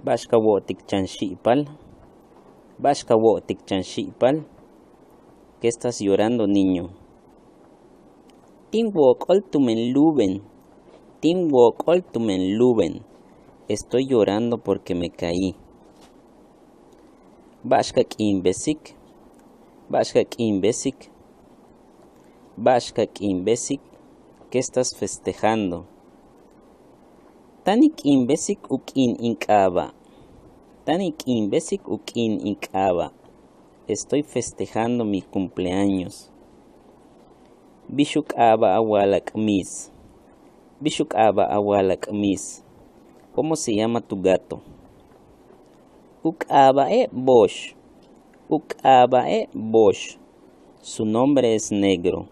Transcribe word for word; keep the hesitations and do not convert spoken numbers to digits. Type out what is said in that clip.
Ba'ax ka wo'otik chan xi'ipal? Ba'ax ka wo'otik chan xi'ipal? ¿Qué estás llorando, niño? Tin wokol tumen luben. Tin wokol tumen luben. Estoy llorando porque me caí. Ba'ax ka k'iinbesik? Ba'ax ka k'iinbesik? Ba'ax ka k'iinbesik? ¿Qué estás festejando? Táan in k'iinbesik u k'iin in k'aaba'. Táan in k'iinbesik u k'iin in k'aaba'. Estoy festejando mi cumpleaños. ¿Bix u k'aaba' a wa'al a k'mis? ¿Bix u k'aaba' a wa'al a k'mis? ¿Cómo se llama tu gato? U k'aaba'e' Box. U k'aaba'e' Box. Su nombre es Negro.